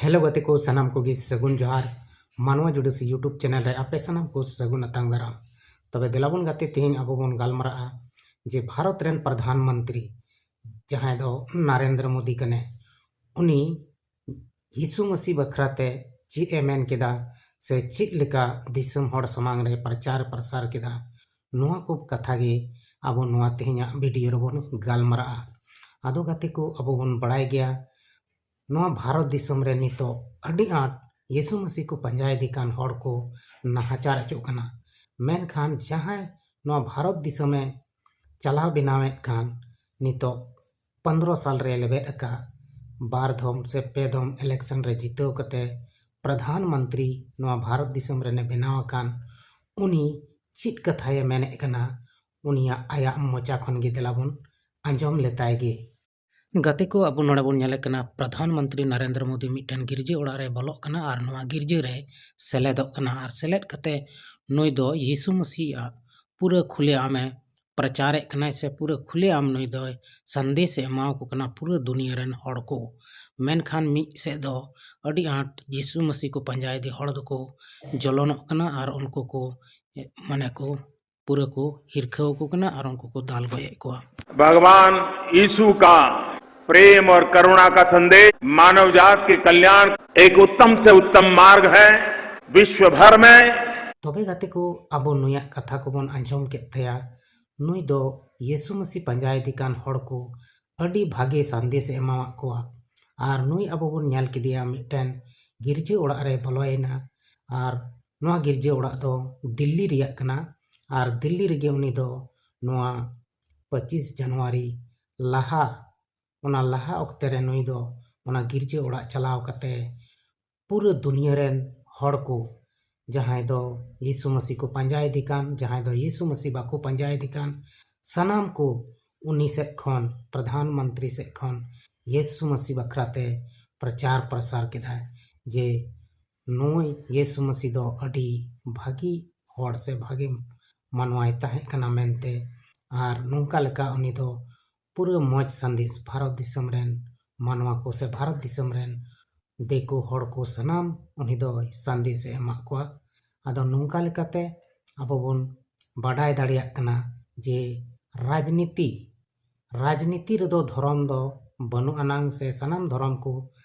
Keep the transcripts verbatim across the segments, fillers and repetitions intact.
Hello ᱜᱟᱛᱮ ᱠᱚ, ᱥᱟᱱᱟᱢ ᱠᱚᱜᱮ ᱥᱟᱹᱜᱩᱱ ᱡᱚᱦᱟᱨ᱾ ᱢᱟᱱᱣᱟ ᱡᱩᱰᱤᱥᱤ YouTube ᱪᱮᱱᱮᱞ ᱨᱮ ᱟᱯᱮ ᱥᱟᱱᱟᱢ ᱠᱚ ᱥᱟᱹᱜᱩᱱ ᱟᱛᱟᱝ ᱫᱟᱨᱟᱢ᱾ ᱛᱚᱵᱮ ᱫᱮᱞᱟ ᱵᱚᱱ ᱜᱟᱛᱮ, ᱛᱮᱦᱮᱧ ᱟᱵᱚ ᱵᱚᱱ ᱜᱟᱞᱢᱟᱨᱟᱜᱼᱟ ᱡᱮ ᱵᱷᱟᱨᱚᱛ ᱨᱮᱱ ᱯᱨᱚᱫᱷᱟᱱ ᱢᱚᱱᱛᱨᱤ, ᱡᱟᱦᱟᱸᱭ ᱫᱚ ᱱᱟᱨᱮᱱᱫᱨᱚ ᱢᱳᱫᱤ ᱠᱟᱱᱟᱭ, ᱩᱱᱤ ᱭᱤᱥᱩ ᱢᱟᱹᱥᱤ ᱵᱟᱠᱷᱨᱟ ᱛᱮ ᱪᱮᱫ ᱮ ᱢᱮᱱ ᱠᱮᱫᱟ ᱥᱮ ᱪᱮᱫ ᱞᱮᱠᱟ ᱫᱤᱥᱚᱢ ᱦᱚᱲ ᱥᱟᱢᱟᱝ ᱨᱮ ᱯᱨᱚᱪᱟᱨ ᱯᱨᱚᱥᱟᱨ ᱠᱮᱫᱟ, ᱱᱚᱣᱟ ᱠᱚ ᱠᱟᱛᱷᱟ ᱜᱮ ᱟᱵᱚ ᱱᱚᱣᱟ ᱛᱮᱦᱮᱧᱟᱜ ᱵᱷᱤᱰᱤᱭᱳ ᱨᱮᱵᱚᱱ ᱜᱟᱞᱢᱟᱨᱟᱜᱼᱟ᱾ ᱟᱫᱚ ᱜᱟᱛᱮ ᱠᱚ, ᱟᱵᱚ ᱵᱚᱱ ᱵᱟᱲᱟᱭ ᱜᱮᱭᱟ, ᱱᱚᱣᱟ ᱵᱷᱟᱨᱚᱛ ᱫᱤᱥᱚᱢ ᱨᱮ ᱱᱤᱛᱚᱜ ᱟᱹᱰᱤ ᱟᱸᱴ ᱭᱤᱥᱩ ᱢᱟᱹᱥᱤ ᱠᱚ ᱯᱟᱸᱡᱟ ᱤᱫᱤ ᱠᱟᱱ ᱦᱚᱲ ᱠᱚ ᱱᱟᱦᱟᱪᱟᱨ ᱦᱚᱪᱚᱜ ᱠᱟᱱᱟ᱾ ᱢᱮᱱᱠᱷᱟᱱ ᱡᱟᱦᱟᱸᱭ ᱱᱚᱣᱟ ᱵᱷᱟᱨᱚᱛ ᱫᱤᱥᱚᱢᱮ ᱪᱟᱞᱟᱣ ᱵᱮᱱᱟᱣᱮᱫ ᱠᱟᱱ, ᱱᱤᱛᱚᱜ ᱯᱚᱱᱫᱽᱨᱚ ᱥᱟᱞ ᱨᱮ ᱞᱮᱵᱮᱫ ᱟᱠᱟᱫ, ᱵᱟᱨ ᱫᱷᱚᱢ ᱥᱮ ᱯᱮ ᱫᱷᱚᱢ ᱤᱞᱮᱠᱥᱚᱱ ᱨᱮ ᱡᱤᱛᱟᱹᱣ ᱠᱟᱛᱮ ᱯᱨᱚᱫᱷᱟᱱ ᱢᱚᱱᱛᱨᱤ ᱱᱚᱣᱟ ᱵᱷᱟᱨᱚᱛ ᱫᱤᱥᱚᱢ ᱨᱮᱱᱮ ᱵᱮᱱᱟᱣ ᱟᱠᱟᱱ, ᱩᱱᱤ ᱪᱮᱫ ᱠᱟᱛᱷᱟᱭᱮ ᱢᱮᱱᱮᱫ ᱠᱟᱱᱟ, ᱩᱱᱤᱭᱟᱜ ᱟᱭᱟᱜ ᱢᱚᱪᱟ ᱠᱷᱚᱱ ᱜᱮ ᱫᱮᱞᱟ ᱵᱚᱱ ᱟᱸᱡᱚᱢ ᱞᱮᱛᱟᱭ ᱜᱮ᱾ ᱜᱟᱛᱮ ᱠᱚ, ᱟᱵᱚ ᱱᱚᱰᱮ ᱵᱚᱱ ᱧᱮᱞᱮ ᱠᱟᱱᱟ, ᱯᱨᱚᱫᱷᱟᱱ ᱢᱚᱱᱛᱨᱤ ᱱᱟᱨᱮᱱᱫᱨᱚ ᱢᱳᱫᱤ ᱢᱤᱫᱴᱮᱱ ᱜᱤᱨᱡᱟᱹ ᱚᱲᱟᱜ ᱨᱮ ᱵᱚᱞᱚᱜ ᱠᱟᱱᱟ ᱟᱨ ᱱᱚᱣᱟ ᱜᱤᱨᱡᱟᱹ ᱨᱮ ᱥᱮᱞᱮᱫᱚᱜ ᱠᱟᱱᱟ᱾ ᱟᱨ ᱥᱮᱞᱮᱫ ᱠᱟᱛᱮ ᱱᱩᱭ ᱫᱚ ᱭᱤᱥᱩ ᱢᱟᱹᱥᱤᱭᱟᱜ ᱯᱩᱨᱟᱹ ᱠᱷᱩᱞᱮ ᱟᱢᱮ ᱯᱨᱚᱪᱟᱨᱮᱫ ᱠᱟᱱᱟᱭ ᱥᱮ ᱯᱩᱨᱟᱹ ᱠᱷᱩᱞᱮ ᱟᱢ ᱱᱩᱭ ᱫᱚᱭ ᱥᱟᱸᱫᱮᱥ ᱮ ᱮᱢᱟᱣᱟᱠᱚ ᱠᱟᱱᱟ ᱯᱩᱨᱟᱹ ᱫᱩᱱᱤᱭᱟᱹ ᱨᱮᱱ ᱦᱚᱲ ᱠᱚ᱾ ᱢᱮᱱᱠᱷᱟᱱ ᱢᱤᱫ ᱥᱮᱫ ᱫᱚ ᱟᱹᱰᱤ ᱟᱸᱴ ᱭᱤᱥᱩ ᱢᱟᱹᱥᱤ ᱠᱚ ᱯᱟᱸᱡᱟ ᱤᱫᱤ ᱦᱚᱲ ᱫᱚᱠᱚ ᱡᱚᱞᱚᱱᱚᱜ ᱠᱟᱱᱟ ᱟᱨ ᱩᱱᱠᱩ ᱠᱚ, ᱢᱟᱱᱮ ᱠᱚ, ᱯᱩᱨᱟᱹ ᱠᱚ ᱦᱤᱨᱠᱷᱟᱹᱣ ᱟᱠᱚ ᱠᱟᱱᱟ ᱟᱨ ᱩᱱᱠᱩ ᱠᱚ ᱫᱟᱞ ᱜᱚᱡ ᱮᱫ ᱠᱚᱣᱟ᱾ भगवान यीशु का प्रेम और करुणा का संदेश मानव जात के कल्याण एक उत्तम से उत्तम मार्ग है। विश्व भर में ᱛᱚᱵᱮ ᱜᱟᱛᱮ ᱠᱚ, ᱟᱵᱚ ᱱᱩᱭᱟᱜ ᱠᱟᱛᱷᱟ ᱠᱚᱵᱚᱱ ᱟᱸᱡᱚᱢ ᱠᱮᱫ ᱛᱟᱭᱟ᱾ ᱱᱩᱭ ᱫᱚ ᱭᱤᱥᱩ ᱢᱟᱹᱥᱤ ᱯᱟᱸᱡᱟ ᱤᱫᱤ ᱠᱟᱱ ᱦᱚᱲ ᱠᱚ ᱟᱹᱰᱤ ᱵᱷᱟᱜᱮ ᱥᱟᱸᱫᱮᱥ ᱮ ᱮᱢᱟᱣᱟᱫ ᱠᱚᱣᱟ᱾ ᱟᱨ ᱱᱩᱭ ᱟᱵᱚ ᱵᱚᱱ ᱧᱮᱞ ᱠᱮᱫᱮᱭᱟ, ᱢᱤᱫᱴᱮᱱ ᱜᱤᱨᱡᱟᱹ ᱚᱲᱟᱜ ᱨᱮ ᱵᱚᱞᱚᱭᱮᱱᱟ᱾ ᱟᱨ ᱱᱚᱣᱟ ᱜᱤᱨᱡᱟᱹ ᱚᱲᱟᱜ ᱫᱚ ᱫᱤᱞᱞᱤ ᱨᱮᱭᱟᱜ ᱠᱟᱱᱟ᱾ ᱟᱨ ᱫᱤᱞᱞᱤ ᱨᱮᱜᱮ ᱩᱱᱤ ᱫᱚ ᱱᱚᱣᱟ ᱯᱚᱸᱪᱤᱥ ᱡᱟᱱᱩᱣᱟᱨᱤ ᱞᱟᱦᱟ, ᱚᱱᱟ ᱞᱟᱦᱟ ᱚᱠᱛᱮ ᱨᱮ ᱱᱩᱭ ᱫᱚ ᱚᱱᱟ ᱜᱤᱨᱡᱟᱹ ᱚᱲᱟᱜ ᱪᱟᱞᱟᱣ ᱠᱟᱛᱮ ᱯᱩᱨᱟᱹ ᱫᱩᱱᱤᱭᱟᱹ ᱨᱮᱱ ᱦᱚᱲ ᱠᱚ, ᱡᱟᱦᱟᱸᱭ ᱫᱚ ᱭᱤᱥᱩ ᱢᱟᱹᱥᱤ ᱠᱚ ᱯᱟᱸᱡᱟ ᱤᱫᱤ ᱠᱟᱱ, ᱡᱟᱦᱟᱸᱭ ᱫᱚ ᱭᱤᱥᱩ ᱢᱟᱹᱥᱤ ᱵᱟᱠᱚ ᱯᱟᱸᱡᱟ ᱤᱫᱤ ᱠᱟᱱ, ᱥᱟᱱᱟᱢ ᱠᱚ ᱩᱱᱤ ᱥᱮᱫ ᱠᱷᱚᱱ, ᱯᱨᱚᱫᱷᱟᱱ ᱢᱚᱱᱛᱨᱤ ᱥᱮᱫ ᱠᱷᱚᱱ ᱭᱤᱥᱩ ᱢᱟᱹᱥᱤ ᱵᱟᱠᱷᱨᱟ ᱛᱮ ᱯᱨᱚᱪᱟᱨ ᱯᱨᱚᱥᱟᱨ ᱠᱮᱫᱟᱭ ᱡᱮ ᱱᱩᱭ ᱭᱤᱥᱩ ᱢᱟᱹᱥᱤ ᱫᱚ ᱟᱹᱰᱤ ᱵᱷᱟᱹᱜᱤ ᱦᱚᱲ ᱥᱮ ᱵᱷᱟᱹᱜᱤ ᱢᱟᱱᱣᱟᱭ ᱛᱟᱦᱮᱸ ᱠᱟᱱᱟ ᱢᱮᱱᱛᱮ᱾ ᱟᱨ ᱱᱚᱝᱠᱟ ᱞᱮᱠᱟ ᱩᱱᱤ ᱫᱚ ᱯᱩᱨᱟᱹ ᱢᱚᱡᱽ ᱥᱟᱸᱫᱮᱥ ᱵᱷᱟᱨᱚᱛ ᱫᱤᱥᱚᱢ ᱨᱮᱱ ᱢᱟᱱᱣᱟ ᱠᱚ ᱥᱮ ᱵᱷᱟᱨᱚᱛ ᱫᱤᱥᱚᱢ ᱨᱮᱱ ᱫᱤᱠᱩ ᱦᱚᱲ ᱠᱚ ᱥᱟᱱᱟᱢ ᱩᱱᱤ ᱫᱚᱭ ᱥᱟᱸᱫᱮᱥ ᱮ ᱮᱢᱟᱜ ᱠᱚᱣᱟ᱾ ᱟᱫᱚ ᱱᱚᱝᱠᱟ ᱞᱮᱠᱟᱛᱮ ᱟᱵᱚ ᱵᱚᱱ ᱵᱟᱰᱟᱭ ᱫᱟᱲᱮᱭᱟᱜ ᱠᱟᱱᱟ ᱡᱮ ᱨᱟᱡᱽᱱᱤᱛᱤ, ᱨᱟᱡᱽᱱᱤᱛᱤ ᱨᱮᱫᱚ ᱫᱷᱚᱨᱚᱢ ᱫᱚ ᱵᱟᱹᱱᱩᱜ ᱟᱱᱟᱝ ᱥᱮ ᱥᱟᱱᱟᱢ ᱫᱷᱚᱨᱚᱢ ᱠᱚ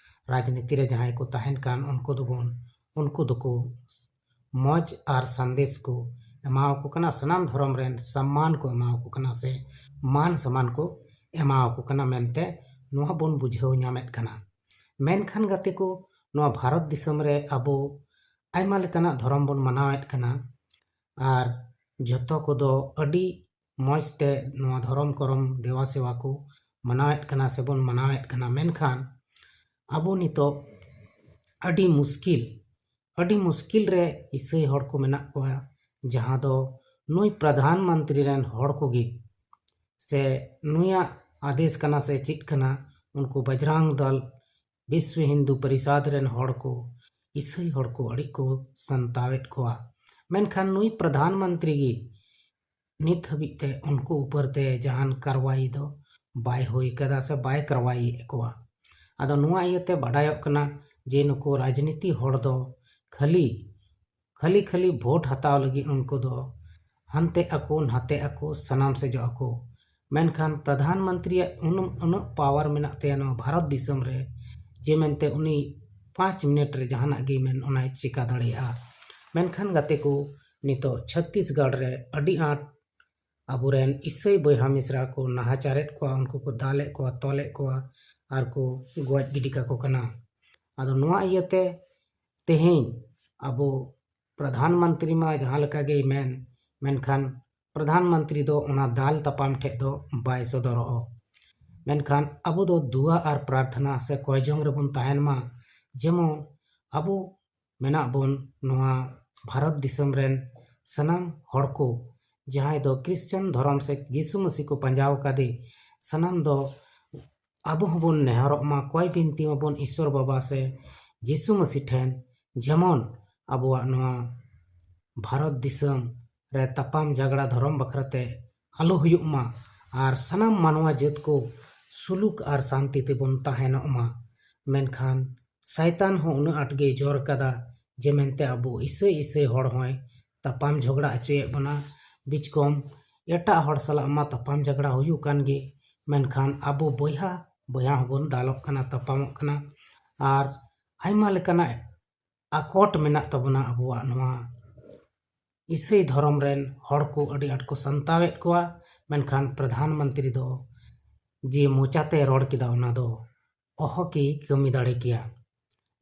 ᱨᱟᱡᱽᱱᱤᱛᱤ ᱨᱮ ᱡᱟᱦᱟᱸᱭ ᱠᱚ ᱛᱟᱦᱮᱱ ᱠᱟᱱ ᱩᱱᱠᱩ ᱫᱚᱵᱚᱱ, ᱩᱱᱠᱩ ᱫᱚᱠᱚ ᱢᱚᱡᱽ ᱟᱨ ᱥᱟᱸᱫᱮᱥ ᱠᱚ ᱮᱢᱟᱣᱟᱠᱚ ᱠᱟᱱᱟ, ᱥᱟᱱᱟᱢ ᱫᱷᱚᱨᱚᱢ ᱨᱮᱱ ᱥᱚᱢᱢᱟᱱ ᱠᱚ ᱮᱢᱟᱣᱟᱠᱚ ᱠᱟᱱᱟ ᱥᱮ ᱢᱟᱱ ᱥᱚᱢᱢᱟᱱ ᱠᱚ ᱮᱢᱟᱣᱟᱠᱚ ᱠᱟᱱᱟ ᱢᱮᱱᱛᱮ ᱱᱚᱣᱟ ᱵᱚᱱ ᱵᱩᱡᱷᱟᱹᱣ ᱧᱟᱢᱮᱫ ᱠᱟᱱᱟ᱾ ᱢᱮᱱᱠᱷᱟᱱ ᱜᱟᱛᱮ ᱠᱚ, ᱱᱚᱣᱟ ᱵᱷᱟᱨᱚᱛ ᱫᱤᱥᱚᱢ ᱨᱮ ᱟᱵᱚ ᱟᱭᱢᱟ ᱞᱮᱠᱟᱱᱟᱜ ᱫᱷᱚᱨᱚᱢ ᱵᱚᱱ ᱢᱟᱱᱟᱣᱮᱫ ᱠᱟᱱᱟ ᱟᱨ ᱡᱷᱚᱛᱚ ᱠᱚᱫᱚ ᱟᱹᱰᱤ ᱢᱚᱡᱽ ᱛᱮ ᱱᱚᱣᱟ ᱫᱷᱚᱨᱚᱢ ᱠᱚᱨᱚᱢ ᱫᱮᱵᱟ ᱥᱮᱵᱟ ᱠᱚ ᱢᱟᱱᱟᱣᱮᱫ ᱠᱟᱱᱟ ᱥᱮᱵᱚᱱ ᱢᱟᱱᱟᱣᱮᱫ ᱠᱟᱱᱟ᱾ ᱢᱮᱱᱠᱷᱟᱱ ᱟᱵᱚ ᱱᱤᱛᱚᱜ ᱟᱹᱰᱤ ᱢᱩᱥᱠᱤᱞ, ᱟᱹᱰᱤ ᱢᱩᱥᱠᱤᱞ ᱨᱮ ᱤᱥᱟᱹᱭ ᱦᱚᱲ ᱠᱚ ᱢᱮᱱᱟᱜ ᱠᱚᱣᱟ, ᱡᱟᱦᱟᱸ ᱫᱚ ᱱᱩᱭ ᱯᱨᱟᱫᱷᱟᱱ ᱢᱚᱱᱛᱨᱤ ᱨᱮᱱ ᱦᱚᱲ ᱠᱚᱜᱮ ᱥᱮ ᱱᱩᱭᱟᱜ ᱟᱫᱮᱥ ᱠᱟᱱᱟ ᱥᱮ ᱪᱮᱫ ᱠᱟᱱᱟ, ᱩᱱᱠᱩ ᱵᱟᱡᱽᱨᱟᱝ ᱫᱚᱞ, ᱵᱤᱥᱣ ᱦᱤᱱᱫᱩ ᱯᱚᱨᱤᱥᱟᱫᱽ ᱨᱮᱱ ᱦᱚᱲ ᱠᱚ ᱤᱥᱟᱹᱭ ᱦᱚᱲ ᱠᱚ ᱟᱹᱰᱤ ᱠᱚ ᱥᱟᱱᱛᱟᱣᱮᱫ ᱠᱚᱣᱟ᱾ ᱢᱮᱱᱠᱷᱟᱱ ᱱᱩᱭ ᱯᱨᱟᱫᱷᱟᱱ ᱢᱚᱱᱛᱨᱤ ᱜᱮ ᱱᱤᱛ ᱦᱟᱹᱵᱤᱡ ᱛᱮ ᱩᱱᱠᱩ ᱩᱯᱚᱨ ᱛᱮ ᱡᱟᱦᱟᱱ ᱠᱟᱨᱣᱟᱭ ᱫᱚ ᱵᱟᱭ ᱦᱩᱭ ᱠᱟᱫᱟ ᱥᱮ ᱵᱟᱭ ᱠᱟᱨᱣᱟᱭᱮᱫ ᱠᱚᱣᱟ᱾ ᱟᱫᱚ ᱱᱚᱣᱟ ᱤᱭᱟᱹᱛᱮ ᱵᱟᱰᱟᱭᱚᱜ ᱠᱟᱱᱟ ᱡᱮ ᱱᱩᱠᱩ ᱨᱟᱡᱽᱱᱤᱛᱤ ᱦᱚᱲ ᱫᱚ ᱠᱷᱟᱹᱞᱤ, ᱠᱷᱟᱹᱞᱤ, ᱠᱷᱟᱹᱞᱤ ᱵᱷᱳᱴ ᱦᱟᱛᱟᱣ ᱞᱟᱹᱜᱤᱫ ᱩᱱᱠᱩ ᱫᱚ ᱦᱟᱱᱛᱮ ᱟᱠᱚ, ᱱᱟᱛᱮ ᱟᱠᱚ, ᱥᱟᱱᱟᱢ ᱥᱮᱡᱚᱜ ᱟᱠᱚ᱾ ᱢᱮᱱᱠᱷᱟᱱ ᱯᱨᱟᱫᱷᱟᱱ ᱢᱚᱱᱛᱨᱤᱭᱟᱜ ᱩᱱᱟᱹᱜ, ᱩᱱᱟᱹᱜ ᱯᱟᱣᱟᱨ ᱢᱮᱱᱟᱜ ᱛᱟᱭᱟ ᱱᱚᱣᱟ ᱵᱷᱟᱨᱚᱛ ᱫᱤᱥᱚᱢ ᱨᱮ, ᱡᱮ ᱢᱮᱱᱛᱮ ᱩᱱᱤ ᱯᱟᱸᱪ ᱢᱤᱱᱤᱴ ᱨᱮ ᱡᱟᱦᱟᱱᱟᱜ ᱜᱮ ᱢᱮᱱ ᱚᱱᱟᱭ ᱪᱤᱠᱟ ᱫᱟᱲᱮᱭᱟᱜᱼᱟ᱾ ᱢᱮᱱᱠᱷᱟᱱ ᱜᱟᱛᱮ ᱠᱚ, ᱱᱤᱛᱚᱜ ᱪᱷᱚᱛᱛᱤᱥᱜᱚᱲ ᱨᱮ ᱟᱹᱰᱤ ᱟᱸᱴ ᱟᱵᱚᱨᱮᱱ ᱤᱥᱟᱹᱭ ᱵᱚᱭᱦᱟ ᱢᱤᱥᱨᱟ ᱠᱚ ᱱᱟᱦᱟᱪᱟᱨᱮᱫ ᱠᱚᱣᱟ, ᱩᱱᱠᱩ ᱠᱚ ᱫᱟᱞᱮᱫ ᱠᱚᱣᱟ, ᱛᱚᱞᱮᱫ ᱠᱚᱣᱟ ᱟᱨ ᱠᱚ ᱜᱚᱡ ᱜᱤᱰᱤ ᱠᱟᱠᱚ ᱠᱟᱱᱟ᱾ ᱟᱫᱚ ᱱᱚᱣᱟ ᱤᱭᱟᱹᱛᱮ ᱛᱮᱦᱮᱧ ᱟᱵᱚ ᱯᱨᱟᱫᱷᱟᱱ ᱢᱚᱱᱛᱨᱤ ᱢᱟ ᱡᱟᱦᱟᱸ ᱞᱮᱠᱟ ᱜᱮᱭ ᱢᱮᱱ, ᱢᱮᱱᱠᱷᱟᱱ ᱯᱨᱟᱫᱷᱟᱱ ᱢᱚᱱᱛᱨᱤ ᱫᱚ ᱚᱱᱟ ᱫᱟᱞ ᱛᱟᱯᱟᱢ ᱴᱷᱮᱡ ᱫᱚ ᱵᱟᱭ ᱥᱚᱫᱚᱨᱚᱜᱼᱟ᱾ ᱢᱮᱱᱠᱷᱟᱱ ᱟᱵᱚ ᱫᱚ ᱫᱩᱣᱟ ᱟᱨ ᱯᱨᱟᱨᱛᱷᱱᱟ ᱥᱮ ᱠᱚᱭᱡᱚᱝ ᱨᱮᱵᱚᱱ ᱛᱟᱦᱮᱱ ᱢᱟ, ᱡᱮᱢᱚᱱ ᱟᱵᱚ ᱢᱮᱱᱟᱜ ᱵᱚᱱ ᱱᱚᱣᱟ ᱵᱷᱟᱨᱚᱛ ᱫᱤᱥᱚᱢ ᱨᱮᱱ ᱥᱟᱱᱟᱢ ᱦᱚᱲ ᱠᱚ, ᱡᱟᱦᱟᱸᱭ ᱫᱚ ᱠᱨᱤᱥᱪᱟᱱ ᱫᱷᱚᱨᱚᱢ ᱥᱮ ᱡᱤᱥᱩ ᱢᱟᱹᱥᱤ ᱠᱚ ᱯᱟᱸᱡᱟᱣ ᱟᱠᱟᱫᱮ, ᱥᱟᱱᱟᱢ ᱫᱚ ᱟᱵᱚ ᱦᱚᱸᱵᱚᱱ ᱱᱮᱦᱚᱨᱚᱜ ᱢᱟ, ᱠᱚᱭ ᱵᱤᱱᱛᱤ ᱢᱟᱵᱚᱱ ᱤᱥᱥᱚᱨ ᱵᱟᱵᱟ ᱥᱮ ᱡᱤᱥᱩ ᱢᱟᱹᱥᱤ ᱴᱷᱮᱱ, ᱡᱮᱢᱚᱱ ᱟᱵᱚᱣᱟᱜ ᱱᱚᱣᱟ ᱵᱷᱟᱨᱚᱛ ᱫᱤᱥᱚᱢ ᱨᱮ ᱛᱟᱯᱟᱢ ᱡᱷᱟᱜᱽᱲᱟ ᱫᱷᱚᱨᱚᱢ ᱵᱟᱠᱷᱨᱟ ᱛᱮ ᱟᱞᱚ ᱦᱩᱭᱩᱜ ᱢᱟ ᱟᱨ ᱥᱟᱱᱟᱢ ᱢᱟᱱᱣᱟ ᱡᱟᱹᱛ ᱠᱚ ᱥᱩᱞᱩᱠ ᱟᱨ ᱥᱟᱱᱛᱤ ᱛᱮᱵᱚᱱ ᱛᱟᱦᱮᱱᱚᱜ ᱢᱟ᱾ ᱢᱮᱱᱠᱷᱟᱱ ᱥᱟᱭᱛᱟᱱ ᱦᱚᱸ ᱩᱱᱟᱹᱜ ᱟᱸᱴ ᱜᱮᱭ ᱡᱳᱨ ᱠᱟᱫᱟ ᱡᱮ ᱢᱮᱱᱛᱮ ᱟᱵᱚ ᱤᱥᱟᱹᱭ ᱤᱥᱟᱹᱭ ᱦᱚᱲ ᱦᱚᱸᱭ ᱛᱟᱯᱟᱢ ᱡᱷᱚᱜᱽᱲᱟ ᱦᱚᱪᱚᱭᱮᱫ ᱵᱚᱱᱟ᱾ ᱵᱤᱪᱠᱚᱢ ᱮᱴᱟᱜ ᱦᱚᱲ ᱥᱟᱞᱟᱜ ᱢᱟ ᱛᱟᱯᱟᱢ ᱡᱷᱟᱜᱽᱲᱟ ᱦᱩᱭᱩᱜ ᱠᱟᱱ ᱜᱮ, ᱢᱮᱱᱠᱷᱟᱱ ᱟᱵᱚ ᱵᱚᱭᱦᱟ ᱵᱚᱭᱦᱟ ᱦᱚᱸᱵᱚᱱ ᱫᱟᱞᱚᱜ ᱠᱟᱱᱟ, ᱛᱟᱯᱟᱢᱚᱜ ᱠᱟᱱᱟ᱾ ᱟᱨ ᱟᱭᱢᱟ ᱞᱮᱠᱟᱱᱟᱜ ᱟᱠᱚᱴ ᱢᱮᱱᱟᱜ ᱛᱟᱵᱚᱱᱟ ᱟᱵᱚᱣᱟᱜ ᱱᱚᱣᱟ ᱤᱥᱟᱹᱭ ᱫᱷᱚᱨᱚᱢ ᱨᱮᱱ ᱦᱚᱲ ᱠᱚ ᱟᱹᱰᱤ ᱟᱸᱴ ᱠᱚ ᱥᱟᱱᱛᱟᱣᱮᱫ ᱠᱚᱣᱟ, ᱢᱮᱱᱠᱷᱟᱱ ᱯᱨᱚᱫᱷᱟᱱ ᱢᱚᱱᱛᱨᱤ ᱫᱚ ᱡᱮ ᱢᱚᱪᱟᱛᱮ ᱨᱚᱲ ᱠᱮᱫᱟ, ᱚᱱᱟ ᱫᱚ ᱚᱦᱚ ᱠᱤ ᱠᱟᱹᱢᱤ ᱫᱟᱲᱮ ᱠᱮᱭᱟ᱾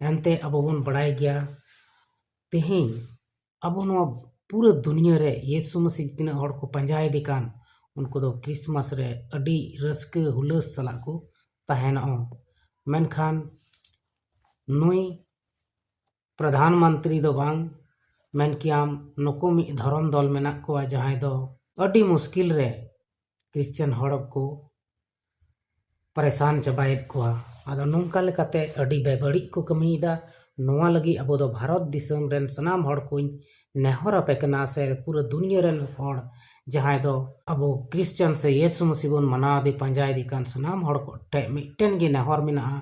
ᱮᱱᱛᱮ ᱟᱵᱚ ᱵᱚᱱ ᱵᱟᱲᱟᱭ ᱜᱮᱭᱟ, ᱛᱮᱦᱮᱧ ᱟᱵᱚ ᱱᱚᱣᱟ ᱯᱩᱨᱟᱹ ᱫᱩᱱᱤᱭᱟᱹ ᱨᱮ ᱭᱤᱥᱩ ᱢᱟᱹᱥᱤ ᱛᱤᱱᱟᱹᱜ ᱦᱚᱲ ᱠᱚ ᱯᱟᱸᱡᱟᱭᱮᱫᱮ ᱠᱟᱱ, ᱩᱱᱠᱩ ᱫᱚ ᱠᱨᱤᱥᱢᱟᱥ ᱨᱮ ᱟᱹᱰᱤ ᱨᱟᱹᱥᱠᱟᱹ ᱦᱩᱞᱟᱹᱥ ᱥᱟᱞᱟᱜ ᱠᱚ ᱛᱟᱦᱮᱱᱚᱜᱼᱟ᱾ ᱢᱮᱱᱠᱷᱟᱱ ᱱᱩᱭ ᱯᱨᱚᱫᱷᱟᱱ ᱢᱚᱱᱛᱨᱤ ᱫᱚ ᱵᱟᱝ, ᱢᱮᱱ ᱠᱮᱭᱟᱢ ᱱᱩᱠᱩ ᱢᱤᱫ ᱫᱷᱚᱨᱚᱢ ᱫᱚᱞ ᱢᱮᱱᱟᱜ ᱠᱚᱣᱟ ᱡᱟᱦᱟᱸᱭ ᱫᱚ ᱟᱹᱰᱤ ᱢᱩᱥᱠᱤᱞ ᱨᱮ ᱠᱨᱤᱥᱪᱟᱱ ᱦᱚᱲ ᱠᱚ ᱯᱟᱨᱮᱥᱟᱱ ᱪᱟᱵᱟᱭᱮᱫ ᱠᱚᱣᱟ᱾ ᱟᱫᱚ ᱱᱚᱝᱠᱟ ᱞᱮᱠᱟᱛᱮ ᱟᱹᱰᱤ ᱵᱮᱵᱟᱹᱲᱤᱡ ᱠᱚ ᱠᱟᱹᱢᱤᱭᱮᱫᱟ᱾ ᱱᱚᱣᱟ ᱞᱟᱹᱜᱤᱫ ᱟᱵᱚ ᱫᱚ ᱵᱷᱟᱨᱚᱛ ᱫᱤᱥᱚᱢ ᱨᱮᱱ ᱥᱟᱱᱟᱢ ᱦᱚᱲ ᱠᱚᱧ ᱱᱮᱦᱚᱨ ᱟᱯᱮ ᱠᱟᱱᱟ, ᱥᱮ ᱯᱩᱨᱟᱹ ᱫᱩᱱᱤᱭᱟᱹ ᱨᱮᱱ ᱦᱚᱲ ᱡᱟᱦᱟᱸᱭ ᱫᱚ ᱟᱵᱚ ᱠᱨᱤᱥᱪᱟᱱ ᱥᱮ ᱭᱤᱥᱩ ᱢᱟᱹᱥᱤ ᱵᱚᱱ ᱢᱟᱱᱟᱣ ᱤᱫᱤ ᱯᱟᱸᱡᱟ ᱤᱫᱤ ᱠᱟᱱ ᱥᱟᱱᱟᱢ ᱦᱚᱲ ᱠᱚ ᱴᱷᱮᱱ ᱢᱤᱫᱴᱮᱱ ᱜᱮ ᱱᱮᱦᱚᱨ ᱢᱮᱱᱟᱜᱼᱟ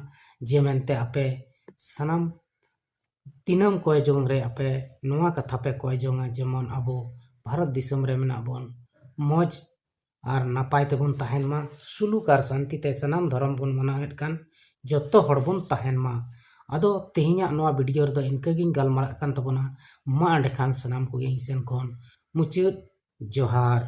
ᱡᱮ ᱢᱮᱱᱛᱮ ᱟᱯᱮ ᱥᱟᱱᱟᱢ ᱫᱤᱱᱟᱹᱢ ᱠᱚᱭ ᱡᱚᱝ ᱨᱮ ᱟᱯᱮ ᱱᱚᱣᱟ ᱠᱟᱛᱷᱟ ᱯᱮ ᱠᱚᱭ ᱡᱚᱝᱟ ᱡᱮᱢᱚᱱ ᱟᱵᱚ ᱵᱷᱟᱨᱚᱛ ᱫᱤᱥᱚᱢ ᱨᱮ ᱢᱮᱱᱟᱜ ᱵᱚᱱ ᱢᱚᱡᱽ ᱟᱨ ᱱᱟᱯᱟᱭ ᱛᱮᱵᱚᱱ ᱛᱟᱦᱮᱱ ᱢᱟ, ᱥᱩᱞᱩᱠ ᱟᱨ ᱥᱟᱱᱛᱤ ᱛᱮ ᱥᱟᱱᱟᱢ ᱫᱷᱚᱨᱚᱢ ᱵᱚᱱ ᱢᱟᱱᱟᱣᱮᱫ ᱠᱟᱱ ᱡᱚᱛᱚ ᱦᱚᱲ ᱵᱚᱱ ᱛᱟᱦᱮᱱ ᱢᱟ᱾ ᱟᱫᱚ ᱛᱮᱦᱮᱧᱟᱜ ᱱᱚᱣᱟ ᱵᱷᱤᱰᱤᱭᱳ ᱨᱮᱫᱚ ᱤᱱᱠᱟᱹ ᱜᱤᱧ ᱜᱟᱞᱢᱟᱨᱟᱜ ᱠᱟᱱ ᱛᱟᱵᱚᱱᱟ᱾ ᱢᱟ ᱮᱸᱰᱮᱠᱷᱟᱱ ᱥᱟᱱᱟᱢ ᱠᱚᱜᱮ ᱤᱧ ᱥᱮᱱ ᱠᱷᱚᱱ ᱢᱩᱪᱟᱹᱫ ᱡᱚᱦᱟᱨ᱾